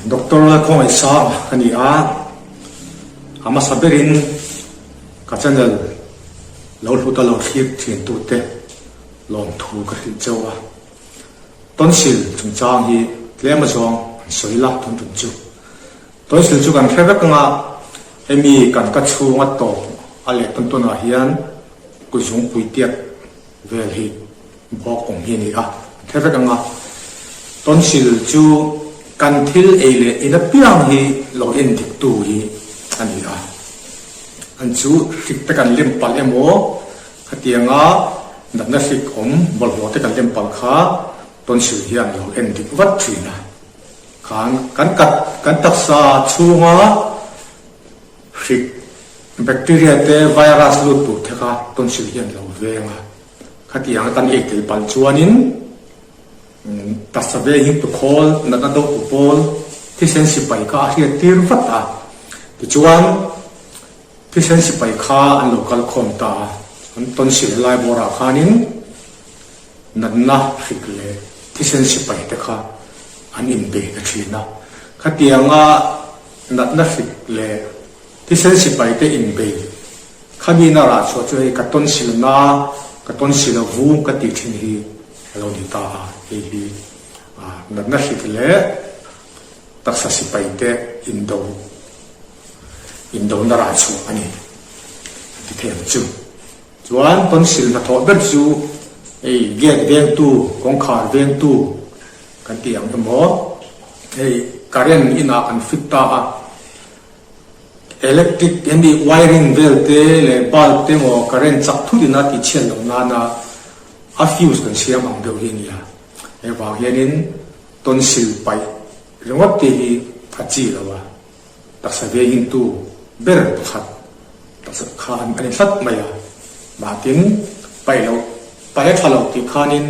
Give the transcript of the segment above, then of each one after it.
Doctor Lalkhawngaihsang ka ni a, a hmasa berin ka channel lo hlut a lo thlir thin tute lawmthu ka hrilh chauh a. Tonsil chungchang hi tlem azawng an sawi la tun tum chu. Tonsil chu kan hre vek anga hemi kan ka chhunga tawp a leh tawn tawnah hian kuzungpui tiat vel hi bawk awm hi a ni a, an hre vek ang a. Tonsil chu kan thil ei leh in apiang hi lo en diktu hi a ni a. An chu hrik te kan lem palh emaw khatianga natna hrik awm bawlhhlawh te kan lem palh kha tonsil hian lo en dik vat thin a. Khan kan kat kan taksa chhunga Hrik, bacteria te virus lut tur the kha tonsil hian lo veng a, khatiang kan ei tel palh chuanin taksa veng hi tukhawl, natna do tu pawl, thisen sipai kha a hriat tir vat a, tichuan thisen sipai kha an lo kal khawm ta a, an tonsil lai bawrah khanin natna hrik leh thisen sipai te kha an inbei ta thin a, khatianga Natna hrik leh thisen sipai te inbei khami na rah chhuah chu hei ka tonsil na, ka tonsil a vung ka tih thin hi a lo ni ta a, hei hi natna hrik leh taksa sipai te indo indo na rah chhuah a ni a ti thei ang chu. Chuan tonsil hnathawh ber chu hei gate vengtu, kawngkhar vengtu kan tih ang emaw hei current inah kan fit ta a, electric hemi wiring vel te leh bulb te emaw current chak thut ina tih chhiat loh nana a fuse kan siam ang deuh hi a ni a, hei vang hianin tonsil paih ringawt te hi a chi lo a. Taksa vengin tu ber pakhat taksa kha an ni tlat mai a, mahtin paih loh paih a tha lo tih khanin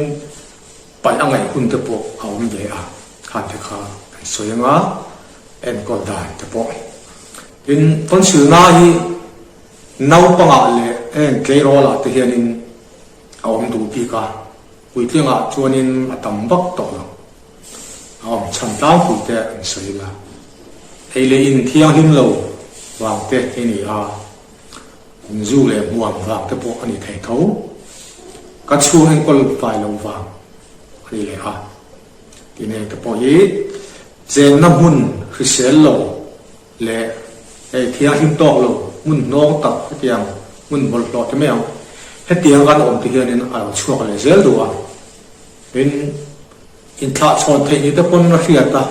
paih a ngaih hun te pawh a awm ve a, khan te kha kan sawi anga enkawl dan te pawh. Tin, tonsilna hi naupangah leh heng tleirawlah te hianin a awm duh bik a, puitlingah chuanin a tam vak tawh lo. A awm chhan tlangpui te an sawi la. Ei leh in thianghlim lo vang te hi ni a, zu leh hmuam vang te pawh a ni thei tho. Ka chhung enkawl fai lo vang a ni leh a. Tin heng te pawh hi chenna hmun hrisel lo leh hei thianghlim tawk lo hmun hnawng tak hetiang hmun bawlhhlawh te mai ang hetiang kan awm te hianin a lo chhuak leh zel duh a. Tin, inthlahchhawn theih ni te pawn a hriat a,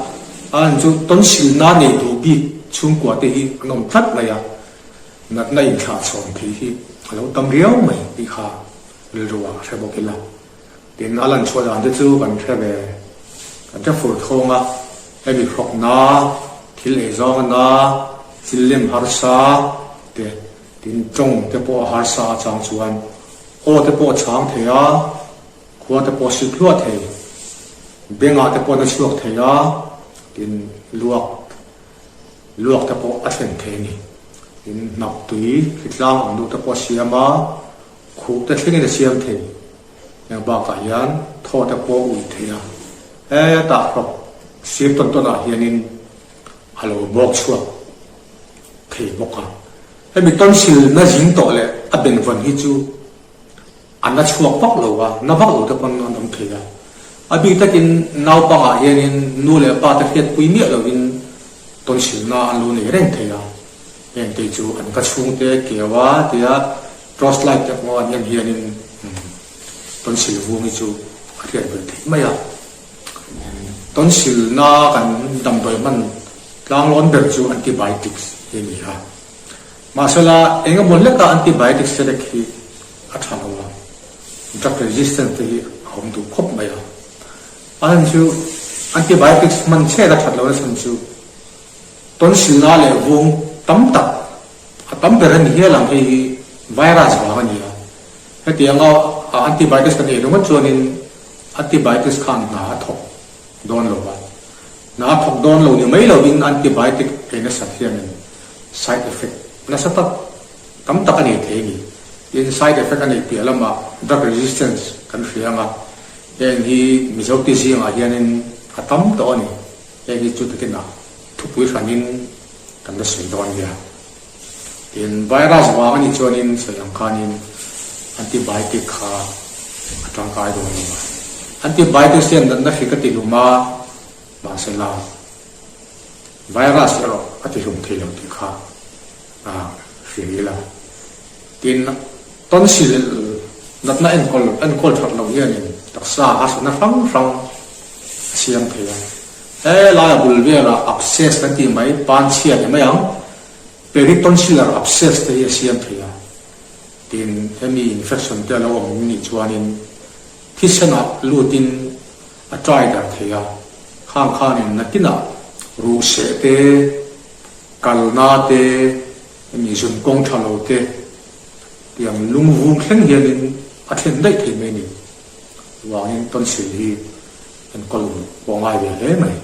an chu tonsilna nei duh bik chhungkua te hi an awm tlat mai a, natna inthlahchhawn theih hi a lo tam riau mai tih kha rilru ah hre bawk ila. Tin, a lan chhuah dan te chu kan hre ve, kan hre fur thawng a, hemi hrawkna, thil eizawng a na, thil lem harsa te, tin tawng te pawh a harsa achang chuan aw te pawh a chhang thei a, Khua te pawh sik hluah thei, bengah te pawh na chhuak thei a, tin luak luak te pawh a thlen thei a ni. Tin hnap tui hritlang ang deuh te pawh a siam a, khuh te thlengin a siam thei. Heng bakah hian thaw te pawh a ui thei a, hetah hlawk sir tawn tawnah hianin a lo bawk chhuak thei bawk a. Hemi tonsil na zing tawh leh a benvawn hi chu A na chhuak vak lo a, na vak lo te pawn an awm thei a. A bik takin naupangah hianin nu leh pa te hriatpui miah lovin tawnsilna an lo nei reng thei a. Heng te chu an ka chhungte keu a tia torch light te pawh an en hianin tawnsil vung hi chu a hriat ve theih mai a. Tawnsilna kan damdawi hman tlanglawn ber chu antibiotics hi a ni a. Mahsela engemaw hleka antibiotics select hi a tha lo a, drug resistance te hi a awm duh khawp mai a. A chhan chu antibiotics hman chhet a that lohna chhan chu tonsilna leh vung tam tak a tam ber a ni hial ang, hei hi virus vang a ni a. Hetianga antibiotics kan ei ringawt chuanin antibiotics khan hna a thawk dawn lo a. Hna a thawk dawn lo ni mai lovin antibiotic ei nasat hianin side effect nasa tak tam tak a nei thei a ni. Tin, side effect a neih piah lamah drug resistance kan hria ang a, heng hi Mizote zingah hianin a tam tawh a ni. Heng hi chu takin a. thupui hranin kan la sawi dawn nia. Tin, virus vang a nih chuanin sawi ang khanin antibiotic kha a tangkai dawn lo a. Antibiotics hian natna hri ka tihlum a, mahsela virus erawh a tihlum thei lo tih kha a hria ila. Tin, tonsil natna enkawl enkawl that loh hianin taksa harsatna hrang hrang a siam thei a. He laia bul velah abscess kan tih mai, panchhia ni mai ang, peritonsillar abscess te hi a siam thei a. Tin, hemi infection te a lo awm nih chuanin thisenah lutin a try darh thei a, khang khanin nakinah ruhseh te, kalna te, hemi zun kawng tha lo te tiang lungvung thleng hianin a thlen daih thei mai a ni. Chuvangin tonsil hi enkawl pawh ngai ve hle mai.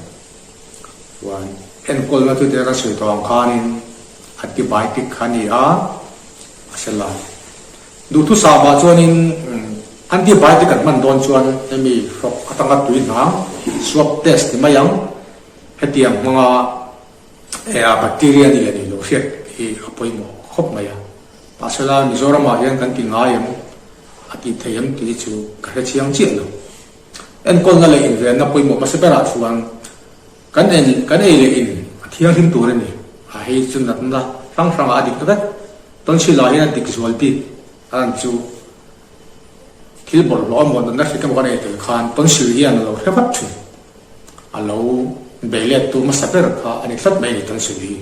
Chuan enkawlna chu teh ka sawi tawh ang khanin antibiotic kha a ni a, a hre lai. Duhthusam ah chuanin antibiotic an hman dawn chuan hemi hrawk atanga tui hnang swab test ti mai ang, hetiang hmanga bacteria ni leh ni lo hriat hi a pawimawh khawp mai a. Mahsela Mizoramah hian kan ti ngai em a tih theih em tih hi chu ka hre chiang chiah lo. Enkawlna leh invenna pawimawh hmasa berah chuan kan en kan ei leh in a thianghlim tur a ni. A hei chu natna hrang hrangah a dik vek. Tonsil-ah hian a dik zual bik a lan chu thil bawlhhlawh emaw natna hrik emaw kan ei tel khan tonsil hian a lo hre vat thin. A lo bei let tu hmasa ber kha a ni tlat mai a ni tonsil hi.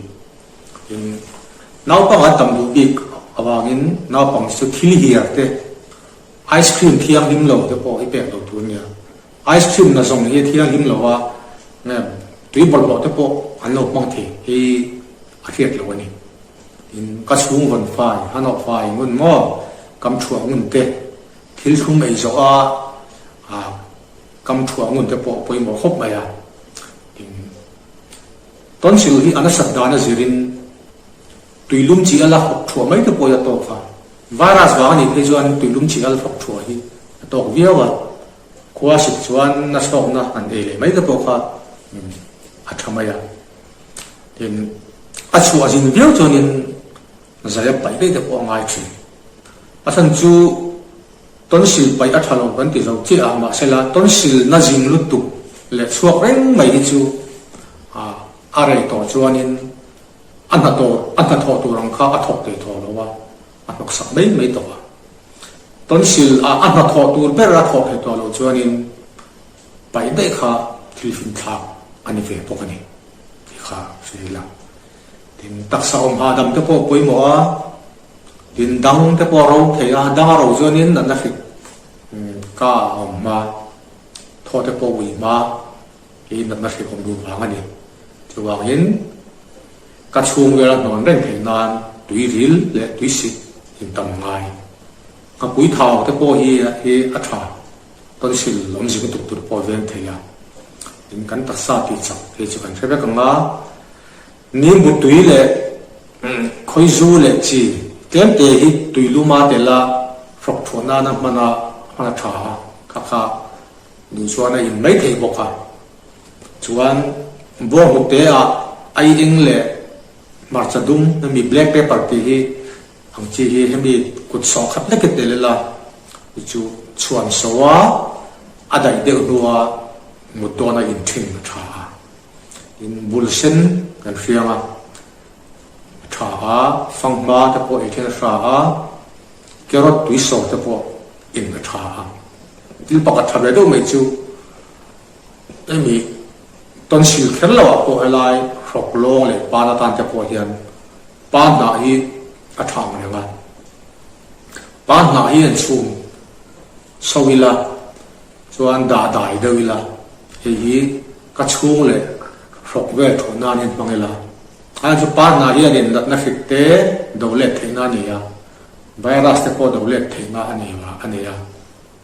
Tin, naupang an tam duh bik avangin naupang chu thil hiar te Ice cream thianghlim lo te pawh hi pek lo tur nia. Ice cream na zawng hi a thianghlim lo a, tui bawlhhlawh te pawh an lo hmang thei hi a hriat lo a ni. Tin, ka chhung vawn fai, hanawh fai ngun maw, kam thuah ngun te, thil thlum ei zawh a, kam thuah ngun te pawh a pawimawh khawp mai a. Tin, tonsil hi a nasat dan a zirin Tuilum chi a la hawk thuah mai te pawh hi a tawk a, virus vang a nih phei chuan tuilum chi a la hawk thuah hi a tawk viau a, khua sik chuan na chhawkna han ei leh mai te pawh kha a tha mai a. Tin, a chhuah zin viau chuanin zai a paih daih te pawh a ngai thin. A chhan chu tonsil paih a tha lo kan ti zo chiah a, mahsela tonsil na zing lutuk leh chhuak reng mai hi chu a rei tawh chuanin A hnathawh a hnathawh tur ang kha a thawk thei tawh lo a, a hnawksak mai mai tawh a. Tonsil a a hnathawh tur ber a thawh thei tawh loh chuanin paih daih kha thil finthlak a ni ve bawk a ni tih kha hre ila. Tin, taksa awm hahdam te pawh pawimawh a, tin dang te pawh a ro thei a, dang a ro chuanin natna hrik ka a awm hma, thaw te pawh ui hma hi natna hrik awm duh vang a ni. Chuvangin ka chhung vel a hnawn reng theih nan tui ril leh tui sik in tam a ngai. Nghapui thau te pawh hi hi a tha, tonsil awmzia lutuk tur pawh a veng thei a. Tin, kan taksa tih chak hi chu kan hre vek ang a, nimbu tui leh khawizu leh chi tlem te hi tui luma tel a hrawk thuah nana hman a hman a tha a, kha kha duh chuan a in mai thei bawk a. Chuan bawnghnute ah ai eng leh hmarcha dum hemi black pepper tih hi ang chi hi hemi kut sawh khat lek hi tel ila hi chu chhuan so a a daih deuh hnua mut dawn a in thin a tha a. Tin bul sen kan hriang a a tha a, fanghma te pawh ei then a hra a, carrot tui sawh te pawh in a tha a. Thil pakhat tha ve deuh mai chu Hemi tonsil kher lo ah pawh helai hrawk lawng leh pan atan te pawh hian pa hnah hi a tha ang reng a. Pa hnah hi an chhum so ila chuan dah dai deuh ila hei hi ka chhung leh hrawk vel thuah nan hian hmang ila. A chu pa hnah hianin natna hrik te do let theihna a nei a, virus te pawh do let theihna a nei a nei a.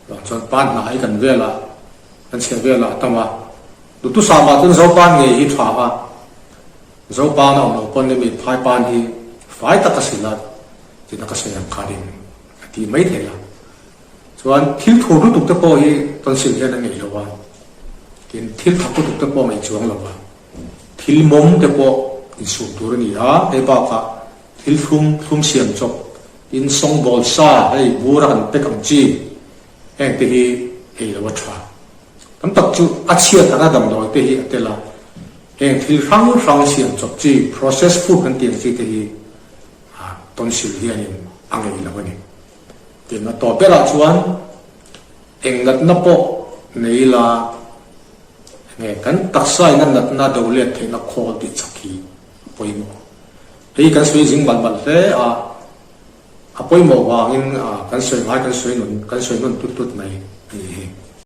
Vang chuan pan hnah hi kan velah, kan chheh velah a tam a. Duhthusam ah chuan Zopan ngei hi tha a, Zopan a awm loh pawn hemi phaipan hi fai tak a sil a, tina ka sawi ang khanin a ti mai thei a. Chuan thil thur lutuk te pawh hi tonsil hian a ngeih lo a, tin thil thak lutuk te pawh a ngeih chuang lo a. Thil mawm te pawh insum tur a ni a, hei bakah thil thlum thlum siam chawp, tin sawngbawl sa hei bur a kan pek ang chi heng te hi ei lo a tha. Tam tak chu a chhiat anga damdawi te hi a tel a, heng thil hrang hrang siam chawp chi, processed food kan tih ang chi te hi tonsil hianin a ngei lo a ni. Tin, a tawp berah chuan eng natna pawh nei ila Nge kan taksa in a natna do let theihna khawl tih chak hi a pawimawh. Hei kan sawi zing malh malh hle a, a pawimawh vangin kan sawi ngai kan sawi nun kan sawi nawn tut tut mai.